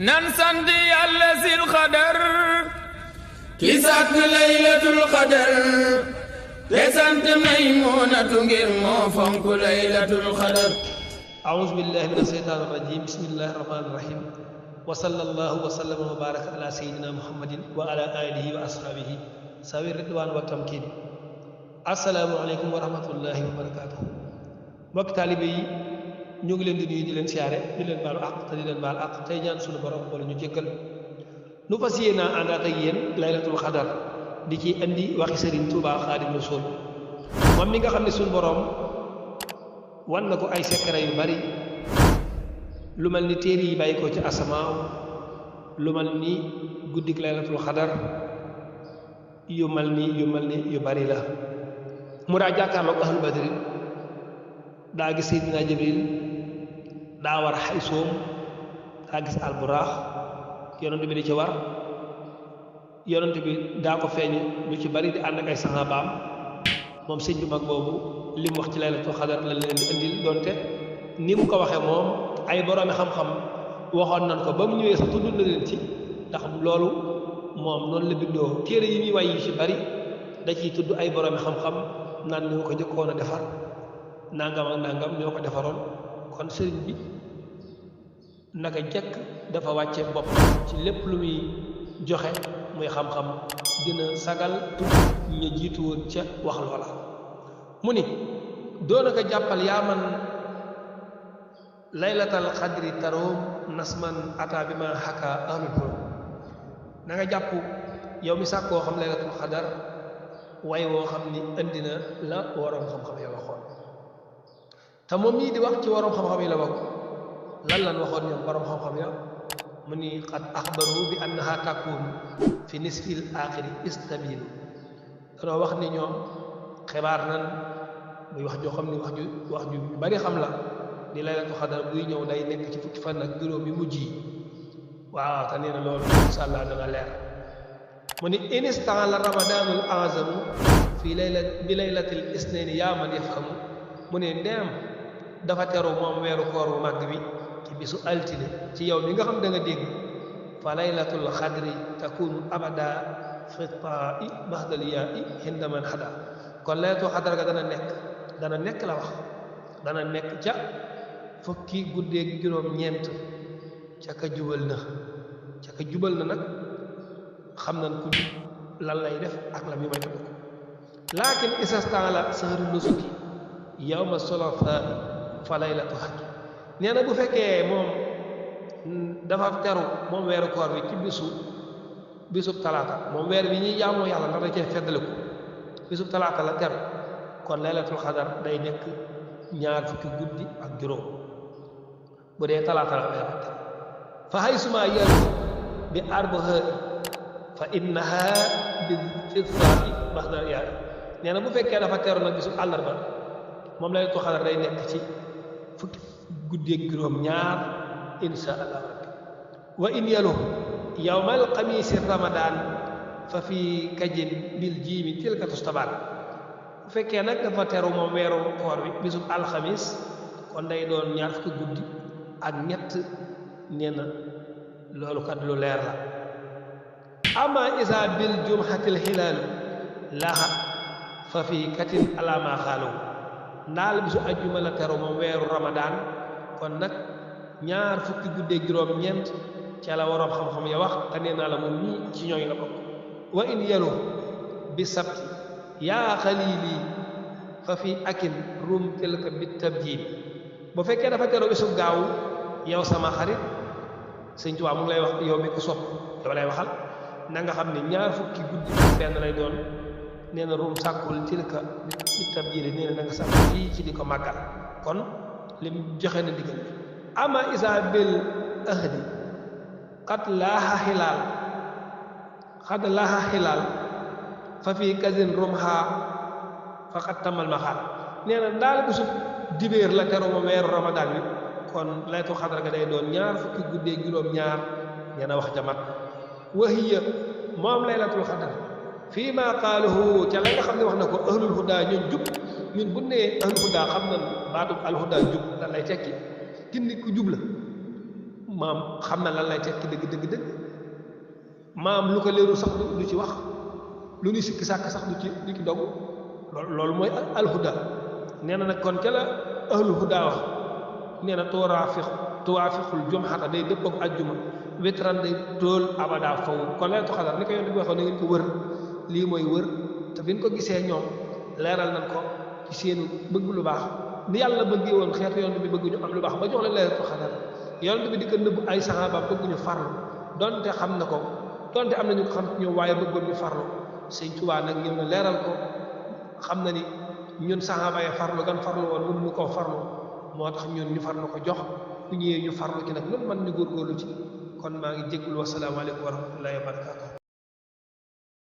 nan sant yàlla sil xadar ki sàkk laylatul xadar te sant Maymunatu ngir moo fonk laylatul xadar. أعوذ بالله من الشيطان الرجيم بسم الله الرحمن الرحيم وصلى الله وسلم وبارك على سيدنا محمد وعلى آله وأصحابه ذوي الرضوان والتمكين. السلام عليكم ورحمة الله وبركاته. mbokk taalibe yi ñu ngi leen di nuyu di leen siyaare di leen baalu àq te di leen baal àq tey ñaan suñu borom wala ñu jéggal nu fas yéene àndaat ak yéen laylatul xadar di ci indi waxi Sëriñ Tuubaa Xaadimu Rasuul moom mi nga xam ne suñu borom wan na ko ay secret yu bari lu mel ni téere yi bàyyi ko ci asamaaw lu mel ni guddik laylatul xadar yu mel ni yu bari la mu daa jàkkaarloog ahlu badri daa gis Seydina Jibril daa war xaysoom daa gis alburaax yonent bi di ci war yonent bi daa ko feeñ lu ci bari di ànd ak ay saxaabaam moom sëñ bi mag boobu li mu wax ci laylatul xadar la leen di indil donte ni mu ko waxee moom ay boroomi xam-xam waxoon nañ ko ba mu ñëwee sax tudd na leen ci ndax loolu moom noonu la bindoo téere yi ñuy way yu ci bari da ciy tudd ay boroomi xam-xam naan ñoo ko jëkkoon a defar nangam ak nangam ñoo ko defaroon kon sëriñ bi naka jekk dafa wàcce bopp ci lépp lu muy joxe muy xam-xam dina sagal tudd ñu jiitu woon ca wax loola mu ni doona ko jàppal yaa man laylatal xadri taroom nasman ata bi ma xaka ahlul xulum na nga jàpp yow mi sàkkoo xam laylatul xadar way woo xam ni indi na la waroom xam-xam ya waxoon te moom mii di wax ci waroom xam-xam yi la bokk lan waxoon ñoom waroom xam-xam ya mu ni qad axbaru bi annaha takun fi nisfil axiri istabilu danoo wax ni ñoom xibaar nan muy wax joo xam ni wax ju bari xam la di laylatul xadar buy ñëw day nekk ci fukki fan ak juróom yi mujj yi waaw te nee na loolu insha allah dana leer mu ni instant la ramadanul azamu fii bi laylatil isnaini yaa man yafhamu mu ne ndeem dafa teru moom weeru koor bu màgg bi ci bisu altine ci yow mi nga xam da nga dégg fa laylatul xadri takunu abada fitaa'i bahdaliya'i hinda man hada kon laylatul xadar ga dana nekk la wax dana nekk ca fukki guddeeg juróom-ñeent ca ka jubal na nag xam nañ ku lan lay def ak la mi may tëdd ko laakin isastan la sahru nusuki yawma solata fa laylatu hajj nee na bu fekkee moom dafa teru moom weeru koor bi ci bisub talaata moom weer bi ñuy jaamoo yàlla ndax da cee feddaliku bisub talaata la teru kon laylatul xadar day nekk ñaar fukki guddi ak juróom bu dee talaata la weer teru fa haysuma yaru bi arbaha fa innaha bi fitsaati baxda yaay nee na bu fekkee dafa teru nag bisub àllarba moom laylatul xadar day nekk ci fukki guddi ak juróom ñaar insha allah rabbi wa in yalu yawmal xamiisi ramadan fa fi kajin bil jiimi tilka tustabaat bu fekkee nag dafa teru moom weeru koor bi bisub alxamis kon day doon ñaar fukki guddi ak ñett nee na loolu kat lu leer la ama isa bil jumhatil hilaalu laha fa fi katin alama xaalow ndaal bisu ajjuma la teru moom weeru ramadan kon nag ñaar fukki guddeeg juróom ñeent ca la waroom xam-xam ya wax te nee naa la moom ñii ci ñooy la bokk wa in yalu bi sabti yaa xalili fa fi akin rum tilka bi tabjil bu fekkee dafa teru bisu gaaw yow sama xarit sëñ Tuubaa mu ngi lay wax yow mi ko sopp yow lay waxal na nga xam ne ñaar fukki guddi benn lay doon nee na ruum sàkkul tilka bi tabjil nee na da nga sàkk lii ci di ko màggal kon lim joxe na diggal ama isa bil ahdi xad laaha xilaal fa fii kasin rumha fa xad tamal maxaal nee na daal bisu dibéer la teru ma weeru ramadan bi kon laylatul xadar ga day doon ñaar fukki guddee juróom ñaar nee na wax jamat wahiya moom laylatul xadar fii ma qaaluhu ca la nga xam ne wax na ko ahlul huda ñun jub ñun bu nee ahlul huda xam na baatub alhuda jub lan lay tekki gindi ku jub la maam xam na lan lay tekki dëgg maam lu ko leeru sax du ci wax lu ñu sikki sàkk sax du ci dogg loolu mooy alhuda nee na nag kon ca la ahlul huda wax nee na tuwaafiqul jumxata day dëppoog ajjuma witran day tóol abada faw kon laylatul xadar ni ko yonent bi waxoon na ngeen ko wër lii mooy wër te bi ñu ko gisee ñoom leeral nañ ko ci seenu bëgg lu baax ni yàlla bëggee woon xeetu yonent bi bëgg ñu am lu baax ba jox leen laylatul xadar yonent bi di ko nëbb ay saxaaba bëgg ñu farlu donte xam na ko donte am na ñu ko xam ñoom waaye bëggoon ñu farlu Sëñ Tuubaa nag ñëw na leeral ko xam na ni ñun saxaaba yi farlu gan farlu woon mënuñu koo farlu moo tax ñun ñu farlu ko jox bu ñëwee ñu farlu ci nag lu man ñu góorgóorlu ci kon maa ngi jéggul wasalaamaaleykum wa rahmatullahi wa barakatuh